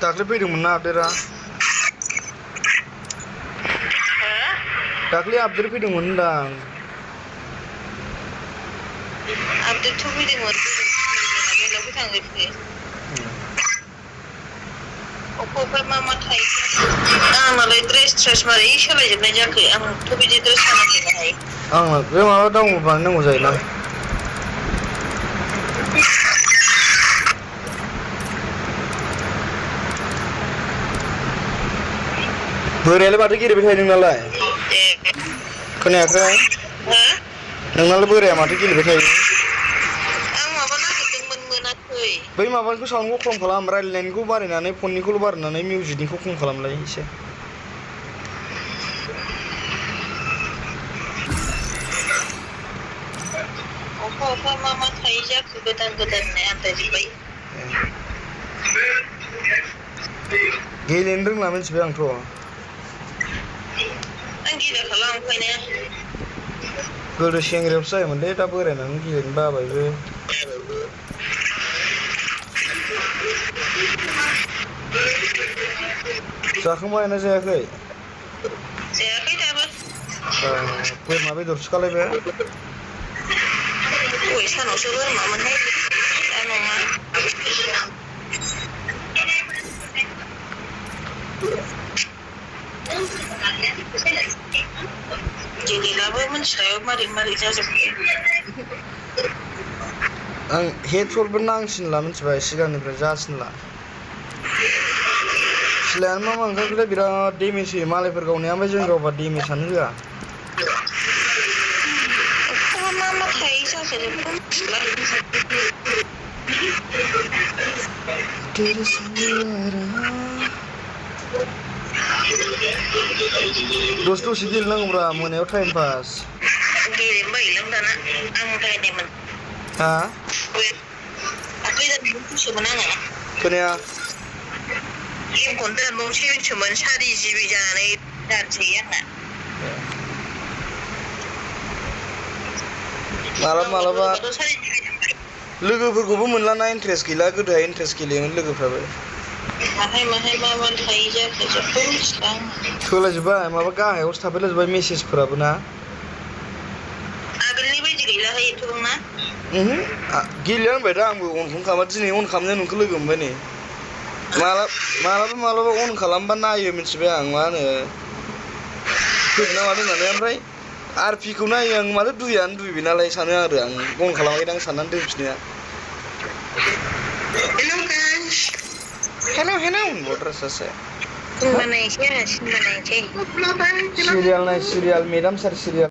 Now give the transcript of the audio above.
दाख्लै फैदोंमोन ना आपडेटआ दाख्लै आपडेट फैदोंमोन होनदां आपडेटथ' फैदोंमोन बेलावबो थांजोबखो अफाय मा थायो आंनालाय ड्रेस मारै सोलायजोबनाय जाखो आंथ' बिदि ड्रेस गानाखैहाय आंना बे माबा डाउनलड बानायनांगौ जायोना बोरायालाय माथो गेलेबाय थायो नोंनालाय खोनायाखै नोंनालाय बोराया माथो गेलेबाय थायो आं माबा नागिरदोंमोन मोनाखै बै माबानिखौ साउन्डखौ खम खालाम रायलायनायनिखौ बारायनानै फननिखौल' बारायनानै मिउजिकनिखौ खम खालामलाय एसे अफा मा थायो जाखो गोदान आन्दायजोब्बाय गेलेनो रोंला मिथिबाय आंथ' आं गेलेखाला ओंखायनो गोदो सेंग्रायावसो जायोमोनलै दा बोरायनानै गेलेनो बाबायबो जाखांबाय ना जायाखै दाबो बोरमा बेदरसो खालायबाय दहाय सानावसो बोरमामोनहाय दा नङा गेलेलाबो मिथिला मारै जाजोबखो आं हेडफोरबो नांसिनला मिथिबाय सिगांनिफ्राय जासिनला सिलायानो मा ओंखारखोथाय बिराद डेमेज होयो मालायफोर गावनाया ओमफ्राय जों गावबा डेमेजआनो होआ मा थायो जाखो जेबो मिथिला दसे गेलेनांगौब्रा मोनायाव टाइम पास गेलेनो बायोलां दाना आं बायनायमोन हा दाख्लै आङो खोनाया गेमखौनो दानबावनोसै मिथियोमोन 4 GB जानानै दानसै आंना मालाबा लोगोफोरखौबो मोनलाना इन्टारेस्ट गैला गोदोहाय इन्टारेस्ट गेलेयोमोन लोगोफ्राबो माहाय मा थायो जाखो जेबो मिथिला आं सोलायजोब्बाय माबा गाहायावसो थाफैलाजोब्बाय मेसेजफोराबो ना आगोलनि बायदि गैलाहाय एथ'बांना गेलेया होनबाय दा आंबो अनखौनो खालामा दिनै अन खालामनाया नोंखौ लोगो मोनबाय नै मालाबा अन खालामबा नायो मिथिबाय आं मा होनो फैगोन ना मादों होननानै ओमफ्राय आरपिखौ नायो आं माथो दुइबाय नालाय सानो आरो आं अन खालामाखैदां साननानै दोनफिननाया हेलौ होनबावद्रा सासे सिनेमा नायनोसै सिरियाल मेदाम सार सिरियाल